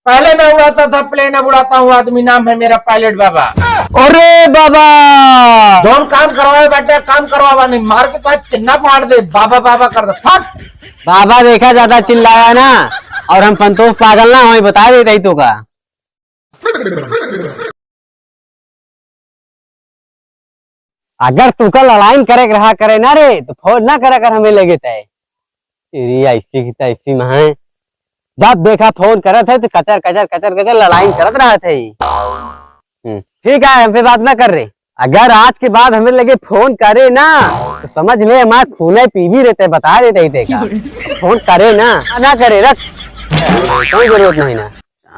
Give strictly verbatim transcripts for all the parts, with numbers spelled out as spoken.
पहले मैं उड़ाता था प्लेन, अब उड़ाता हूँ आदमी, नाम है मेरा पायलट बाबा। अरे बाबा! जौन काम करवावे बाटे, काम करवावा नहीं, मार के तो आज चिन्ना फाड़ दे, बाबा बाबा कर दे, फट। बाबा देखा, ज्यादा चिल्लाया ना, और हम संतोष पागल ना होई, बता देते ही तो का। अगर तुका लड़ाई करे के रहा करे ना रे, तो फोन ना करा कर हमें लगे तय। तेरी ऐसी की तैसी में है। जब देखा फोन करत है तो कचर, कचर, कचर, कचर लड़ाई करत रहत है। हम्म, ठीक है, हमसे बात ना कर रे। अगर आज के बाद हमें लगे फोन करे ना, तो समझ ले हमार खूने पीवी रहते, बता देते ही देखा। फोन करे ना, ना करे, रख। कोई जरूरत नहीं ना।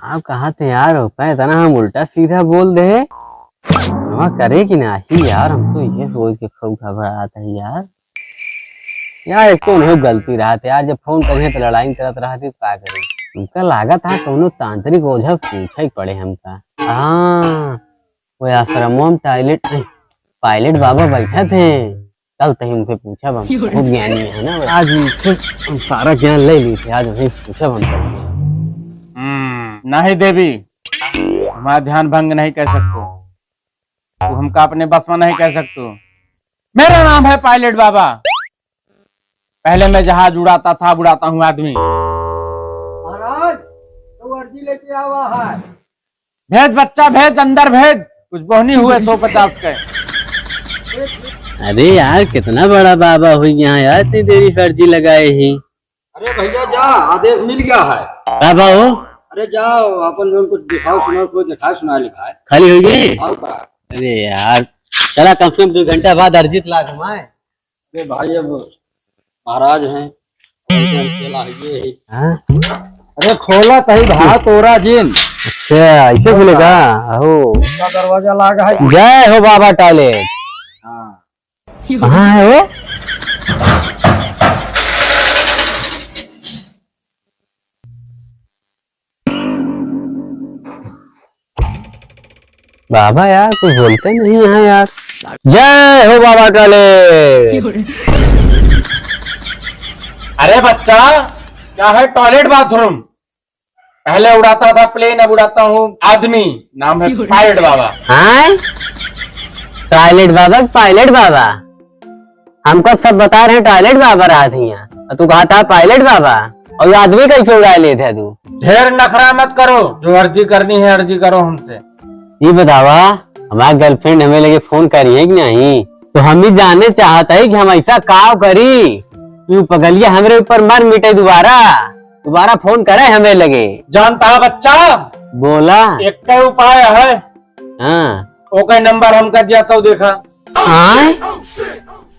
आप कहा थे यार, ओका इतना हम उल्टा सीधा बोल दे। हम करे कि नाही यार, हम तो ये सोच के खूब घबरात है यार। यार, एक तो उन्हें गलती रहत यार, जब फोन करिए तो लड़ाई करत रहत है, तो का करी? उनका लागत है कौनो तांत्रिक ओझा पूछे के पड़े हमका। हाँ, वो आश्रमों में टॉयलेट, पायलट बाबा बैठे थे। चलते ही उनसे पूछब हम, बहुत ज्ञानी है ना वो। आज उनसे हम सारा ज्ञान ले ली थी, आज वहीं से पूछब हम चल के। हम्म, नहीं देवी, हमारा ध्यान भंग नहीं कर सकते। तू हमका अपने बस में नहीं कर सकते। मेरा नाम है पायलट बाबा। पहले मैं जहाज उड़ाता था, अब उड़ाता हूँ आदमी। महाराज, तो अर्जी लेके आवा है। भेज बच्चा, भेज, अंदर भेज, कुछ बोहनी हुए सौ पचास के। अरे यार, कितना बड़ा बाबा हुई यहाँ यार, इतनी देरी से अर्जी लगाए ही। अरे भैया जा, आदेश मिल गया है। का बा हो? अरे जाओ, अपन जौन कुछ दिखाओ सुनाओ, कोई दिखाए सुनाए लिखाए। खाली हो गए? और का? अरे यार, चला कम से कम दो घंटा बाद अर्जी तो ला घुमाए। अरे भाई, अब महाराज हैं, अकेला है ये है। हाँ? अरे खोला तही भा तोरा जिन। अच्छा, ऐसे बोलेगा? अहो। का दरवाजा लागा है। जय हो बाबा टॉयलेट। हाँ। कहाँ है वो? बाबा यार, कुछ बोलते नहीं है यार। जय हो बाबा टॉयलेट। अरे बच्चा, क्या है टॉयलेट बाथरूम? पहले उड़ाता था प्लेन, अब उड़ाता हूँ आदमी, नाम है पायलट बाबा। हाँ? टॉयलेट बाबा, पायलट बाबा? हमको सब बता रहे हैं टॉयलेट बाबा रहत हियाँ, और तू कहा था पायलट बाबा, और ये आदमी कैसे उड़ा लेत है तू? ढेर नखरा मत करो, जो अर्जी करनी है अर्जी करो हमसे। ये बतावा, हमार गर्लफ्रेंड हमें लगे फोन करी है कि नहीं? तो हम भी जाने चाहत है कि हम ऐसा काव करी कि वो पगलिया हमरे ऊपर मर मिटे दोबारा, दोबारा फोन करे हमें लगे। जानता है बच्चा, बोला। एक उपाय है। हाँ। ओके, नंबर हमका दिया तो देखा। हाँ?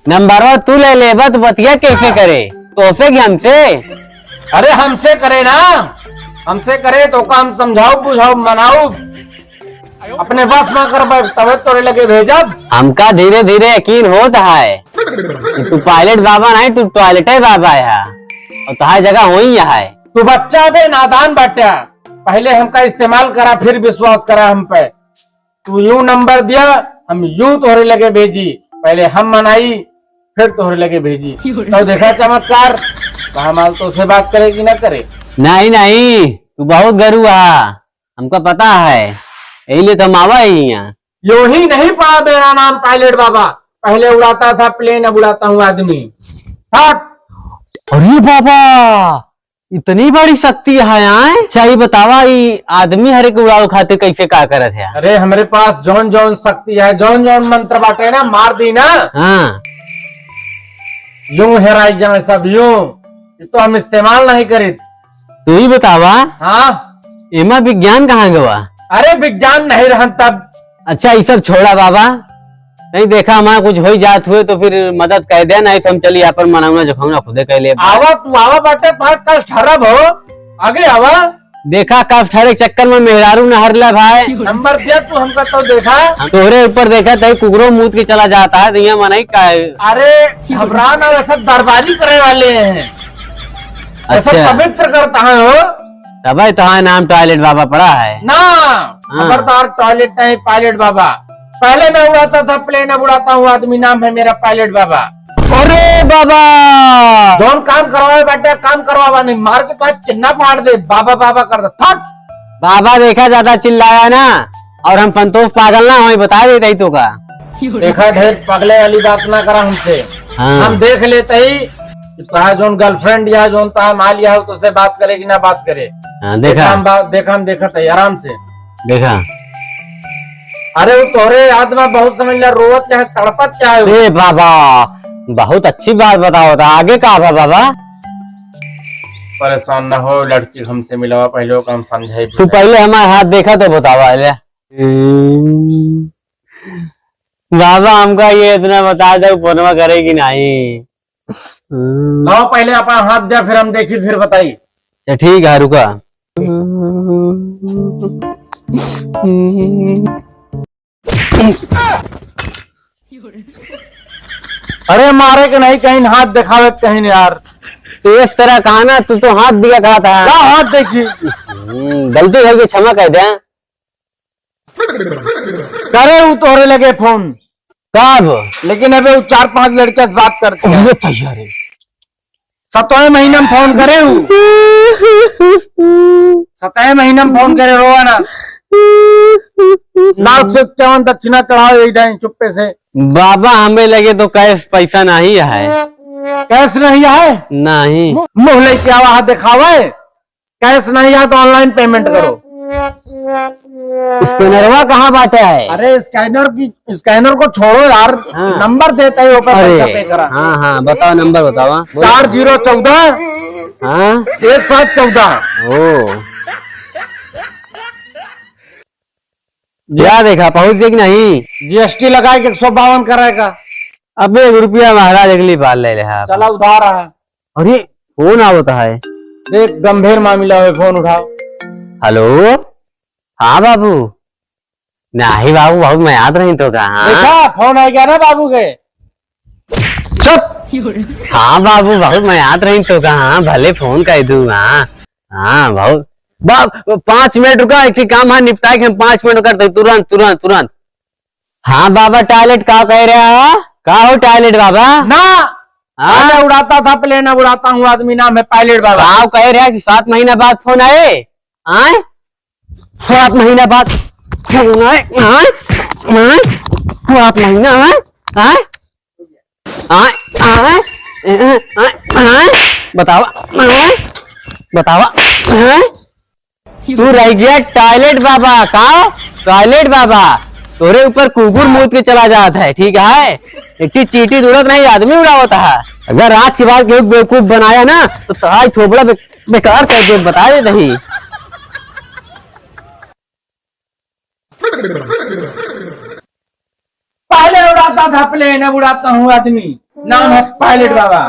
नंबरवा तू ले लेबा तो बतिया कैसे करे? तोसे कि हमसे? अरे हमसे करे ना, हमसे करे तो ओका हम समझाउब, बुझाउब, मनाउब। अपने बस में कर बैठ, तबे तोरे लगे भेजब। हमका धीरे धीरे यकीन होत है कि तू पायलट बाबा नहीं, तू टॉयलेटे बाबा है, और तोहार जगह होई है। तू बच्चा बे, नादान बाट्या, पहले हमका इस्तेमाल करा, फिर विश्वास करा हम पे। तू यूं नंबर दिया, हम यूं तोहरे लगे भेजी, पहले हम मनाई, फिर तोहरे लगे भेजी। तो देखा चमत्कार, कहा माल तो से बात करे कि ना करे। नहीं, नहीं, तू बहुत गरु आ, हमका पता है, यही लिए तो हम आवा ही यहाँ। यो ही नहीं पड़ा मेरा नाम पायलट बाबा, पहले उड़ाता था प्लेन, अब उड़ाता हूँ आदमी। हट। अरे बाबा, इतनी बड़ी शक्ति है, आए? अच्छा, ये बतावा, ई आदमी हरे के उड़ावे खातिर कैसे का करत है? अरे, हमरे पास जौन जौन शक्ति है, जौन जौन मंत्र बाटे ना, मार दी ना। हाँ। यूं हेराई जाए सब, यूं। ये तो हम इस्तेमाल नहीं करित। तू ही बतावा। हाँ। एमा विज्ञान कहाँ गवा? अरे, विज्ञान नहीं रहन तब। अच्छा, ये सब छोड़ा बाबा, नहीं देखा हमारा कुछ होई जात हुए तो फिर मदद कर दे, नहीं तो हम चली अपन मनौना जखौना खुदे कर ले। आवा, तू आवा बाटे, तोहार कष्ट हरब हो, आगे आवा। देखा कष्ट हरे के चक्कर में मेहरारू न हरला भाई। नंबर दिया तू हमका तो देखा। हम तोहरे ऊपर देखा तही कुकरो मूत के चला जाता है, तो यहाँ मनई का है? अरे घबरा ना, वे सब दरबारी करे वाले हैं। वे सब अच्छा। पवित्र करता है हो। तबे तोहार नाम टॉयलेट बाबा पड़ा है। ना, हाँ। खबरदार, टॉयलेट नहीं, पायलट बाबा। पहले मैं उड़ाता था प्लेन, अब उड़ाता हूँ आदमी, नाम है मेरा पायलट बाबा। अरे बाबा! जौन काम करवावे बाटे, काम करवावा नहीं, मार के तो आज चिन्ना फाड़ दे, बाबा बाबा कर दे, फट। बाबा देखा, ज्यादा चिल्लाया ना, और हम पंतोष पागल ना होई, बता देते ही तो का। देखा, ढेर पगले वाली बात ना करा हमसे। हाँ। हम देख लेते ही कि तोहार जौन girlfriend या जौन तोहार माल या हो, तो से बात करे कि ना बात करे। हाँ, देखा। देखा हम बा-, देखा हम देखत है आराम से। देखा। अरे, वो तोहरे याद में बहुत समझ लिया, रोवत क्या है, तड़पत क्या है? ए बाबा, बहुत अच्छी बात बताओ था, आगे का बा बाबा? परेशान ना हो, लड़की हमसे मिलावा, पहले ओका हम समझाई तू बुझाई। पहले हमारा हाथ देखा तो बतावा ले। बाबा, हमका ये इतना बता दे, फोनवा करे कि नहीं? लाओ, पहले अपना हाथ दे, फिर हम देखी, फिर बताई। ये ठीक है, रुका। अरे मारे के नहीं कहीं, हाथ दिखावे के कहीं यार। तो इस तरह कहा ना, तू तो हाथ दिया कहा था। का हाथ देखी? हम्म, गलती हो गई, क्षमा कर दे। करे उ तोहरे लगे फोन। कब? लेकिन अबे उ चार पांच लड़के से बात करते हैं। अरे तैयार है। सतवें महीना में फोन करे हूँ। सतवें महीना में फोन करे, रोवा ना। लाख से इक्यावन दक्षिणा चढ़ाओ, यही जाए चुप्पे से। बाबा, हमें लगे तो कैश पैसा नहीं है। कैश नहीं है? नहीं। मु-, मुँह लेके आवा है, दिखावे। कैश नहीं है तो online payment करो। स्कैनरवा कहाँ बाटे है? अरे स्कैनर की, स्कैनर को छोड़ो यार, हाँ। नंबर देता है ऊपर, अरे, पैसा पे करा। हाँ, हाँ, बताओ, नंबर बताओ, हाँ। बोलो। चार जीरो चौदह, हाँ? एक सात चौदह। ओ। क्या देखा, पहुंच गए कि नहीं? जीएसटी लगाए के एक सौ बावन कराए का। अब एक रुपया महाराज अगली बार ले ले, हाँ। चला उधार है। अरे, फोन आवत है। देख, गंभीर मामला है, फोन उठाओ। हेलो, हाँ बाबू। नहीं बाबू, बहुत मयात रही तो का, हाँ। देखा, फोन आ गया ना बाबू के। चुप। हाँ बाबू, बहुत मयात रही तो का, हाँ, भले फोन कर दूँ, हाँ। हाँ, बहुत। बा-, पाँच मिनट रुका, एक ठे काम है निपटाए के, हम पाँच मिनट करते, तुरंत, तुरंत, तुरंत। हाँ बाबा, टॉयलेट का कह रहा है? का हो टॉयलेट बाबा? ना। हाँ? अरे उड़ाता था प्लेन, अब उड़ाता हूँ आदमी, नाम है पायलट बाबा। का कह रहा कि सात महीना बाद फोन आए? आए? सात महीना बाद फोन आए? आए? आए? सात महीना आए? आए? आए? आए? आए? आए? बतावा, आए? बतावा, आए? तू रह गया टॉयलेट बाबा। का? टॉयलेट बाबा, तोरे ऊपर कुकुर मूत के चला जात है, ठीक है? एक ही चींटी उड़त नहीं, आदमी उड़ावत है। अगर आज के बाद केहू बेवकूफ बनाया ना, तो तोहार थोबड़ा बे-, बेकार कर दे, बता दे नहीं। पहले उड़ाता था प्लेन, अब उड़ाता हूँ आदमी। नाम है पायलट बाबा।